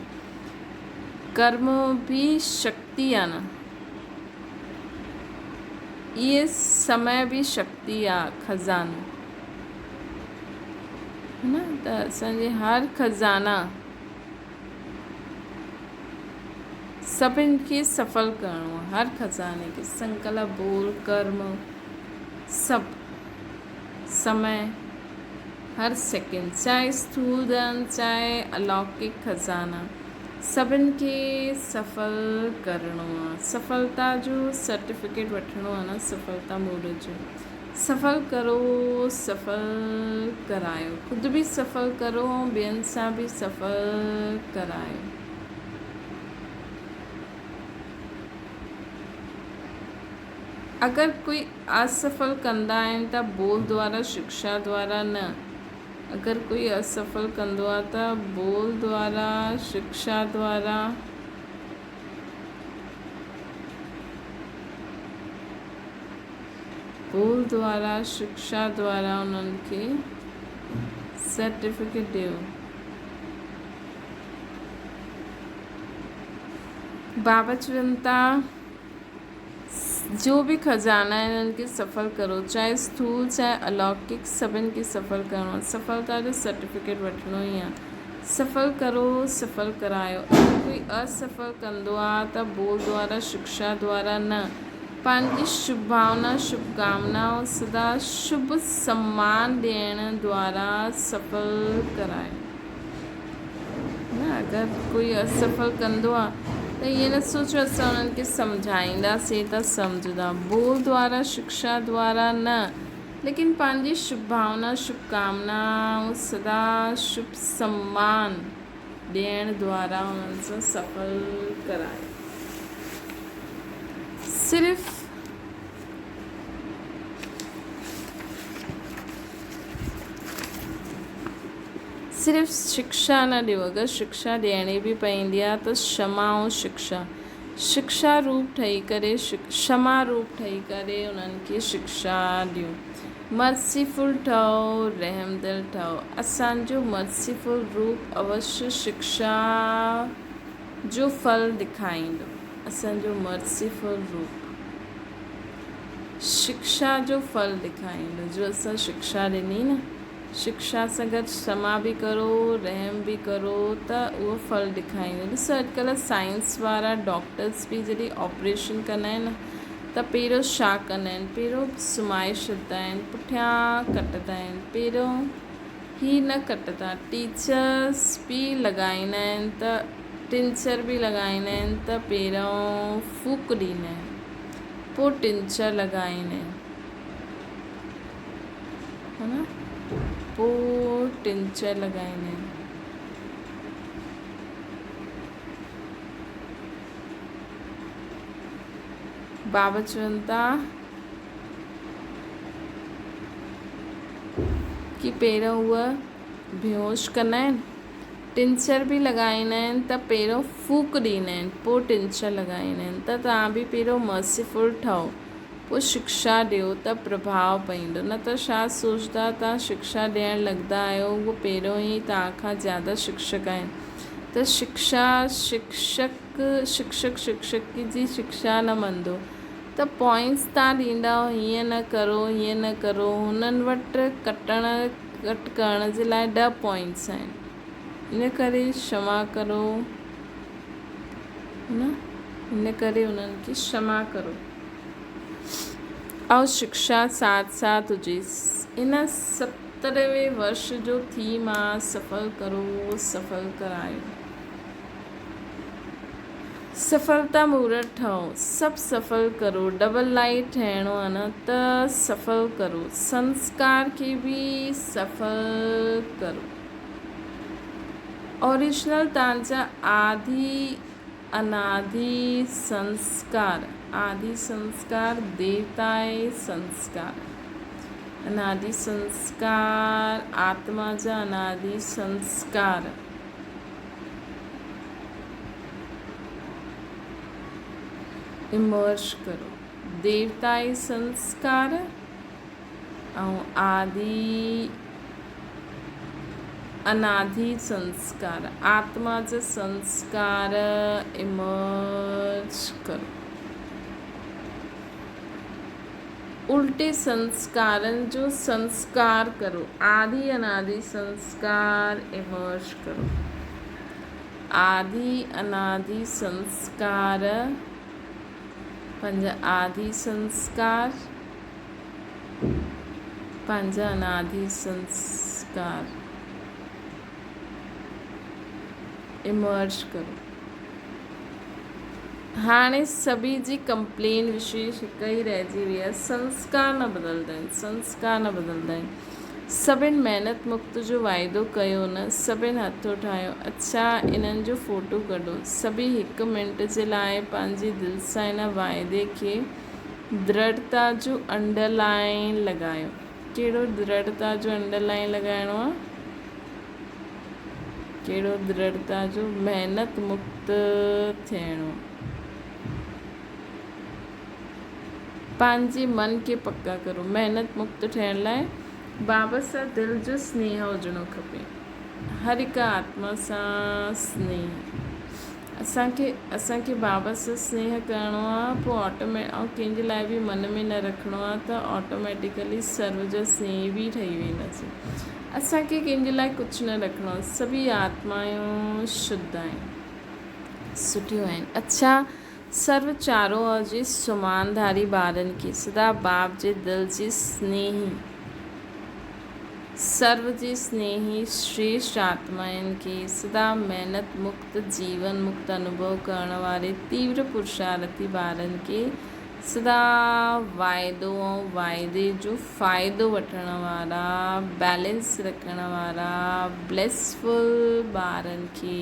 ڪرم به شڪتي آ نه اهي سمي به شڪتي آ خزانو نه ته اسان جي هر خزانا سڀن کي سڦل ڪرڻو آهي هر خزاني کي سنڪلپ ٻول ڪرم سڀ سمي هر سيڪنڊ چاهي اسٿول ڌن چاهي الوڪڪ خزانا سڀن کي سڦل ڪرڻو آهي سڦلتا جو سرٽيفڪيٽ وٺڻو آهي نه سڦلتا مورت جو سڦل ڪرو سڦل ڪرايو خود به سڦل ڪرو ۽ ٻين سان به سڦل ڪرايو. اگر ڪوئي اسڦل ڪندا آهن ته بول دوارا شڪشا دوارا نه اگر ڪوئي اسڦل ڪندو آهي ته بول دوارا شڪشا دوارا. ٻول دوارا شڪشا دوارا انهن کي سرٽيفڪيٽ ڏيو. بابا چون ٿا جو به خزانا آهن انهن کي سڦل ڪرو چاهي اسٿول چاهي الوڪڪ سڀن کي سڦل ڪرڻو آهي سڦلتا جو سرٽيفڪيٽ وٺڻو ئي آهي. سڦل ڪرو سڦل ڪرايو اگر ڪوئي اسڦل ڪندو آ ته ٻول دوارا شڪشا دوارا نه پنهنجي شڀ ڀاونا شڀ ڪامنا ۽ سدا شڀ سمان ڏيڻ دوارا سڦل ڪرايو نه اگر ڪوئي اسڦل ڪندو آ ته ائين نه سوچو اسان انهن کي سمجهائينداسين ته سمجهندا ٻول دوارا شڪشا دوارا نه ليڪن پنهنجي شڀ ڀاونا، شڀ ڪامنا ۽ سدا شڀ سمان ڏيڻ دوارا انهن سان سڦل ڪرايو. صرف صرف شڪشا نه ڏيو، اگر شڪشا ڏيڻي به پوندي آهي ته شما ۽ شڪشا، شڪشا روپ ٺهي ڪري، شما روپ ٺهي ڪري انهن کي شڪشا ڏيو. مرسيفل ٺهو، رحمدل ٺهو. اسان جو مرسيفل روپ اوشيه شڪشا جو ڦل ڏکائيندو. اسان جو مرسيفل روپ شڪشا جو ڦل ڏکائيندو. جو اسان شڪشا ڏني نه، شڪشا سان گڏ شما به ڪرو، رحم به ڪرو ته اهو ڦل ڏکائيندو. ڏسو اڄڪلهه سائنس وارا ڊاڪٽرس به جڏهن آپريشن ڪندا آهن نه ته پهريون ڇا ڪندا آهن، پهريون سمائي ڇڏندا آهن، پٺيان ڪٽندا آهن، پهريون هي نه ڪٽندا. ٽيچرس به لڳائيندا آهن ته ٽنچر به لڳائيندا آهن ته پهريون ڦوڪ ڏيندا آهن پوء ٽنچر لڳائيندا آهن. ها نه پوء ٽنچر لڳائيندا آهن. بابا چون ٿا ڪي پهريون هوء بيهوش ڪندا آهن ٽنچر به لڳائيندا آهن ته پهريون ڦوڪ ڏيندا آهن پوء ٽنچر لڳائيندا آهن ته توهان به پهريون مرسيفل ٺهو پوء شڪشا ڏيو ته پرڀاء پئيندو، نه ته ڇا سوچدا توهان شڪشا ڏيڻ لڳندا آهيو، اهو پهريون ئي توهان کان زياده شڪشڪ آهن ته شڪشا شڪشڪ شڪشڪ شڪشڪ جي شڪشا نه مندو ته پوائنٽس توهان ڏيندا هيئن نه ڪرو هيئن نه ڪرو هنن وٽ ڪٽڻ ڪٽ ڪرڻ جي لاء ڏهه پوائنٽس آهن ان ڪري شما ڪرو نه ان ڪري انهن کي شما ڪرو. ۽ شڪشا ساٿ ساٿ هجي. ان ستروين ورش جو ٿيم آ سڦل ڪرو سڦل ڪرايو. سڦلتا مورت ٺهو. سڀ سڦل ڪرو. ڊبل لائيٽ ٺهڻو آ نه ته سڦل ڪرو. سنسڪار کي به سڦل ڪرو. اوريجنل تان جا آڌي انادي سنسڪار، آدي سنسڪار ديوتائي سنسڪار، انادي سنسڪار آتما جا انادي سنسڪار. امرش ڪرو ديوتائي سنسڪار ۽ آدي انادي سنسڪار، آتما جا سنسڪار ايمرج ڪرو. الٽي سنسڪارن جو سنسڪار ڪرو. آدي انادي سنسڪار ايمرج ڪرو. آدي انادي سنسڪار پنهنجا آدي سنسڪار. پنهنجا انادي سنسڪار ايمرج ڪرو. هاڻي سڀي جي ڪمپلين وشيش هڪ ئي رهجي وئي آهي سنسڪار نه بدلدا آهن سنسڪار نه بدلدا آهن سڀن محنت مڪت جو واعدو ڪيو نه سڀن هٿ اٺايو اڇا انهن جو فوٽو ڪڍو سڀي هڪ منٽ جي لاء پنهنجي دل سان ان واعدي کي درڙتا جو انڊر لائين لڳايو. ڪهڙو درڙتا جو انڊر لائين لڳائڻو آ؟ ڪهڙو درڙتا جو محنت مڪت ٿيڻو. پنهنجي من کي پڪا ڪرو. محنت مڪت ٺهڻ لاء بابا سان دل جو سنيهه هجڻو کپي. هر هڪ آتما سان سنيهه. اسان کي اسان کي بابا سان سنيهه ڪرڻو آ پوء آٽومي ۽ ڪنهن جي لاء به من ۾ نه رکڻو آ ته آٽوميٽيڪلي سرو جا سنيهي به ٺهي وينداسين. اسان کي ڪنهن جي لاء ڪجهه نه رکڻو آ سڀئي آتمايون شڌ آهن سٺيون آهن. اڇا سرو چارو جي سمان ڌاري ٻارن کي سدا باب جي دل جي سنيهي. سرو جي سنيهي شريشٽ آتمائن کي سدا محنت مڪت جيون مڪت انوڀو ڪرڻ واري تيور پرشارٿي ٻارن کي سدا واعدو ۽ واعدي جو فائدو وٺڻ وارا بيلنس رکڻ وارا بليسفل ٻارن کي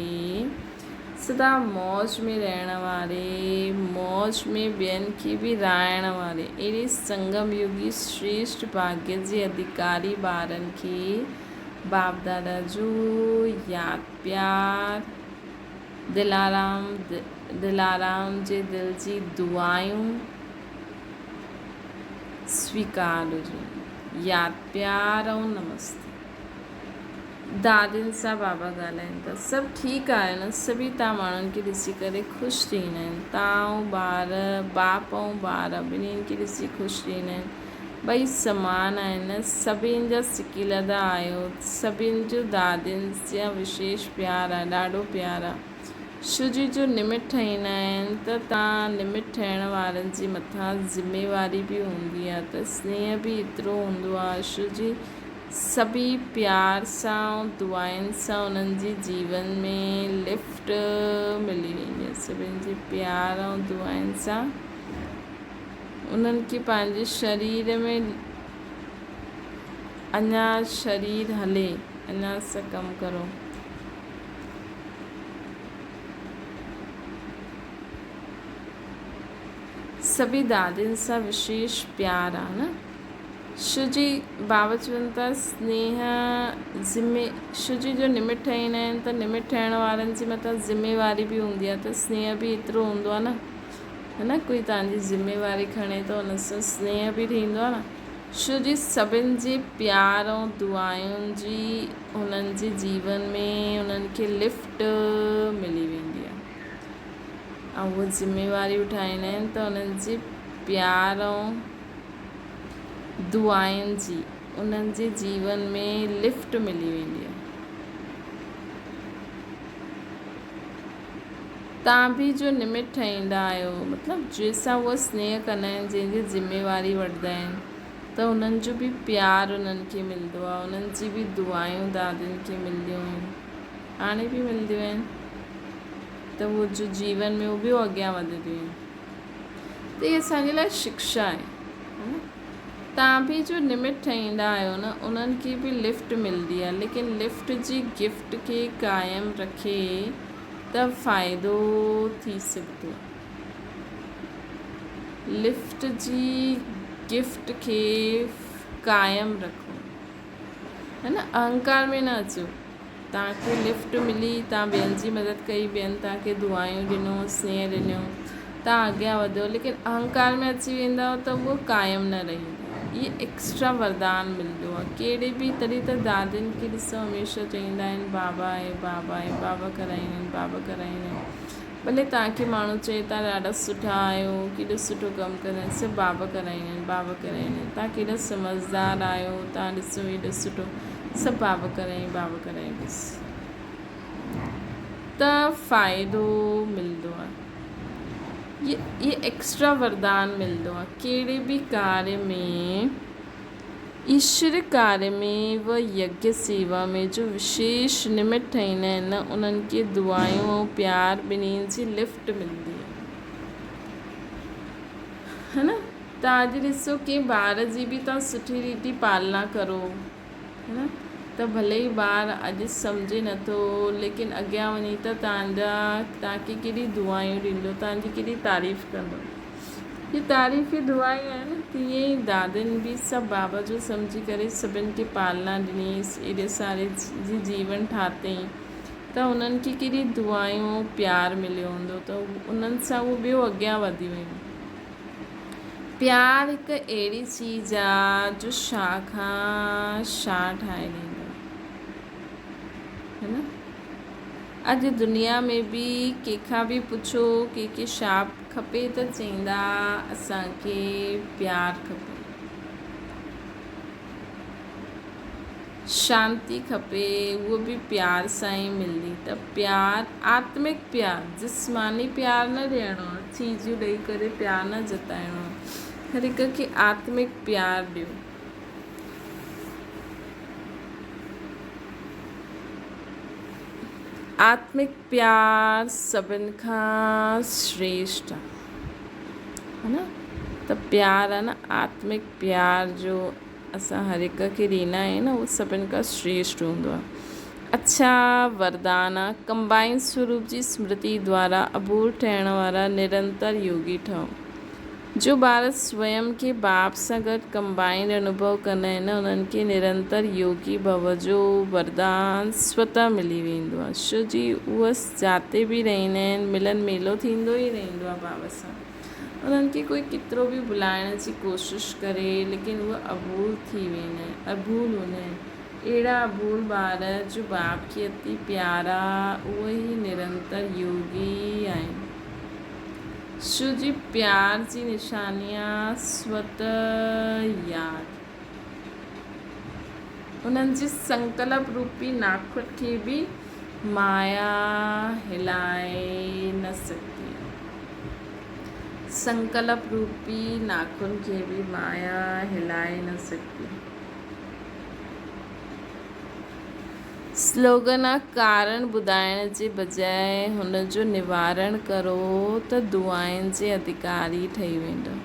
سدا موج ۾ رهڻ واري، موج ۾ ٻين کي به رهائڻ واري اهڙي سنگم يگي شريشٽ ڀاڳيه جي اڌيڪاري ٻارن کي باپ دادا جو ياد پيار دلارام دلارام جي دل جي دعائون سويڪار هجن. ياد پيار ۽ نمستي. دادين سان بابا ڳالهائين ٿا. سڀ ٺيڪ آهي نه؟ سڀئي تان ماڻهن کي ڏسي ڪري خوش ٿيندا آهن. تان ۽ ٻار، باپ ۽ ٻار ٻنهين کي ڏسي خوش ٿيندا آهن. ٻئي سمان آهن. سڀني جا سڪيلڌا آهيو. سڀني جو دادين سان وشيش پيار آهي. ڏاڍو پيار آهي. شو جي جو نمت ٺهيندا آهن ته تان نمت ٺهڻ وارن جي مٿان ذميواري به هوندي آهي ته سنيهه به ايترو هوندو آهي. شو جي سڀئي پيار سان ۽ دعائن سان انهن جي جيون ۾ لفٽ ملي ويندي آهي. سڀني جي پيار ۽ دعائن سان انهن کي پنهنجي شرير ۾ اڃا شرير هلي اڃا سان ڪم ڪرو. سڀئي دادين سان وشيش پيار آهي نه. شو جي بابا چون ٿا سنيهه ذمي شو جي جو نمت ٺهيندا آهن ته نمت ٺهڻ وارن جي مٿان ذميواري به هوندي آهي ته سنيهه به ايترو هوندو آهي نه هي نه ڪوئي توهان جي ذميواري کڻي ٿو ان سان سنيهه به ٿيندو آهي نه شو جي سڀن جي پيار ۽ دعائن جي انهن جي جيون ۾ انهن کي لفٽ ملي ويندي آهي ۽ اهي ذميواري اٺائيندا آهن ته انهن جي پيار ۽ دعائن جي انهن جي جيون ۾ لفٽ ملي ويندي آهي. تان به جو نمت ٺهيندا آهيو مطلب جنهن سان اهي سنيهه ڪندا آهن جنهن جي ذميواري وٺندا آهن ته انهن جو به پيار انهن کي ملندو آهي انهن جي به دعائون دادين کي ملنديون آهن هاڻي به ملنديون آهن ته اهو جو جيون ۾ اهو ٻيو اڳيان وڌنديون آهن. ته هي اسان جي لاء شڪشا آهي ها نه تان به جو نمت ٺهيندا آهيو نه انهن کي به لفٽ ملدي آهي ليڪن لفٽ جي گفٽ کي قائم رکي ته فائدو ٿي سگهندو آهي لفٽ جي گفٽ کي قائم رکو ها نه اهنڪار ۾ نه اچو توهان کي لفٽ ملي، توهان ٻين جي مدد ڪئي، ٻين توهان کي دعائون ڏنو، سنيهه ڏنو، توهان اڳيان وڌيو، ليڪن اهنڪار ۾ اچي ويندؤ ته اهو قائم نه رهندو. اهي ايڪسٽرا وردان ملندو آهي ڪهڙي به تڏهن ته دادين کي ڏسو هميشه چئيندا آهن بابا آهي بابا آهي بابا ڪرائيندا آهن بابا ڪرائيندا آهن ڀلي توهان کي ماڻهو چئي توهان ڏاڍا سٺا آهيو ڪيڏو سٺو ڪم ڪندا آهيو سڀ بابا ڪرائيندا آهن بابا ڪرائيندا آهن توهان ڪيڏا سمجهدار آهيو توهان ڏسو ايڏو سٺو سڀ بابا ڪرائين بابا ڪرائين بس ته فائدو ملندو آهي اهي ايڪسٽرا وردان ملندو آهي ڪهڙي به ڪاري ۾ ايشور ڪاري ۾ و يگيه سيوا ۾ جو وشيش نمت ٺهيندا آهن نه انهن کي دعائون ۽ پيار ٻنهي جي لفٽ ملندي آهي ها نه ته اڄ ڏسو ڪنهن ٻار جي به توهان سٺي ريتي پالنا ڪرو ها نه ته ڀلي ئي ٻار اڄ سمجهي نٿو ليڪن اڳيان وڃي ته توهان جا توهان کي ڪيڏي دعائون ڏيندو توهان جي ڪيڏي تعريف ڪندو هي تعريفي دعائون آهن تيئن ئي دادين به سڀ بابا جو سمجهي ڪري سڀن کي پالنا ڏني ايڏي ساري جي جيون ٺاتئين ته انهن کي ڪيڏي دعائون ۽ پيار مليو هوندو ته انهن سان اهو ٻيو اڳيان وڌي ويون. پيار هڪ اهڙي چيز آ جو شاهه کان شاهه ٺاهي ڏيندو آ هي نه. اڄ دنيا ۾ به ڪنهن کان به پڇو ڪنهن کي شاهه کپي ته چئيندا اسان کي پيار کپي. شانتي کپي اهو به پيار سان ئي ملندي ته پيار آتمڪ پيار جسماني پيار نه ڏيڻو آهي چيزون ڏئي ڪري پيار نه جتائڻو آهي هر هڪ کي آتمڪ پيار ڏيو. آتمڪ پيار سڀن کان شريشٽ آ ها نه ته پيار آ نه آتمڪ پيار جو اسان هر هڪ کي ڏيندا آهيون نه اهو سڀن کان شريشٽ هوندو آ اڇا وردان آ ڪمبائن سوروپ جي سمرتي دوارا عبور ٺهڻ وارا نرنتر يوگي ٺهو. جو ٻار سويم کي باپ سان گڏ ڪمبائنڊ انوڀو ڪندا آهن، انهن کي نرنتر يوگي ڀو جو وردان سوتهه ملي ويندو آهي. ڇو جي اهي جاتي به رهندا آهن، ملن ميلو ٿيندو ئي رهندو آهي بابا سان. انهن کي ڪوئي ڪيترو به ڀلائڻ جي ڪوشش ڪري، ليڪن اهي اڀول ٿي ويندا آهن، اڀول هوندا آهن. اهڙا اڀول ٻار جو باپ کي اتي پيارا، اهي ئي نرنتر يوگي آهن. شو جي پيار جي نشاني آ سوت ياد. انهن جي سنڪلپ روپي ناکٽ کي به مايا هلائي نه سگهندي آ. سنڪلپ روپي ناخن کي به مايا هلائي نه سگهندي. سلوگن آ ڪارڻ ٻڌائڻ جي بجاء هن جو نوارڻ ڪرو ته دعائن جي اڌڪاري ٺهي ويندؤ.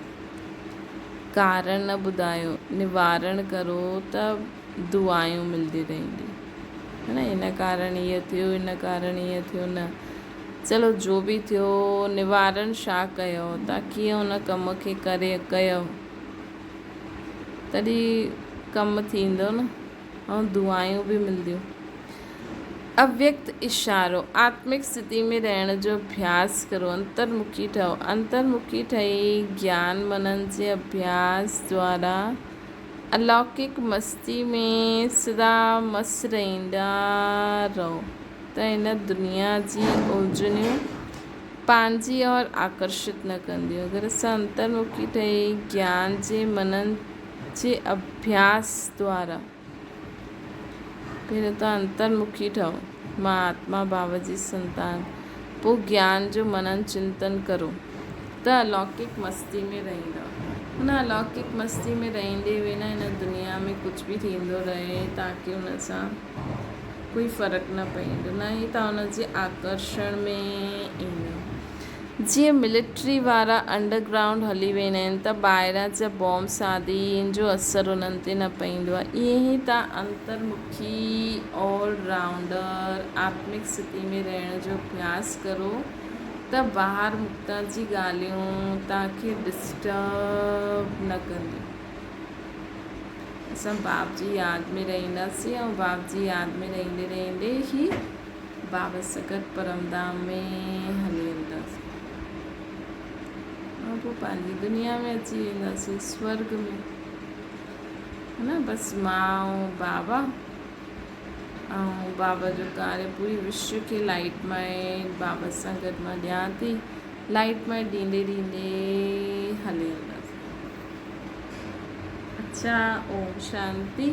ڪارڻ نه ٻڌايو، نوارڻ ڪرو ته دعائون ملنديون رهنديون. ها نه ان ڪارڻ هيئن ٿيو، ان ڪارڻ هيئن ٿيو نه. چلو جو به ٿيو نوارڻ ڇا ڪيو، تان ڪيئن ان ڪم کي ڪري ڪيو تڏهن ڪم ٿيندو نه. ۽ دعائون به ملنديون. اويڪت اشارو، آتمڪ اسٿتي ۾ رهڻ جو اڀياس ڪرو، انترمکي ٺهو. انترمکي ٺهي گيان منن جي اڀياس دوارا الوڪڪ مستي ۾ سدا مست رهندا رهو ته هن دنيا جي الجهنيون پنهنجي اور آڪرشت نه ڪنديون. اگر اسان انترمکي ٺهي گيان جي منن جي اڀياس دوارا پهريون ته انترمکي ٺهو، مان آتما ڀاو جي سنتان، پوء گيان جو منن چنتن ڪرو ته الوڪڪ مستي ۾ رهندؤ. ان الوڪڪ مستي ۾ رهندي هوئي نه هن دنيا ۾ ڪجهه به ٿيندو رهي توهان کي ان سان ڪوئي فرق نه پوندو نه ئي توهان ان جي آڪرشڻ ۾ ايندؤ. جيئن ملٽري وارا انڊر گرائونڊ هلي ويندا آهن ته ٻاهران جا بومب سادين جو اثر انهن تي نه پوندو آهي ائين ئي توهان انترمکي آل رائونڊر آتمڪ سٿتي ۾ رهڻ جو اڀياس ڪرو ته ٻاهر مڪتا جي ڳالهيون توهان کي ڊسٽرب نه ڪنديون. اسان باپ جي ياد ۾ رهنداسين ۽ باپ جي ياد ۾ رهندي رهندي ئي بابا سگهڙ پرمڌام ۾ هلي وينداسين ۽ پوء پنهنجي دنيا ۾ اچي وينداسين سورگ ۾ ها نه بس مان ۽ بابا ۽ بابا جو ڪاري پوري وشو کي لائٽ مائنڊ بابا سان گڏ مان ڏيان ٿي لائٽ مائنڊ ڏيندي ڏيندي هلي وينداسين اچھا اوم شانتي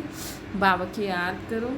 بابا کي ياد ڪرو.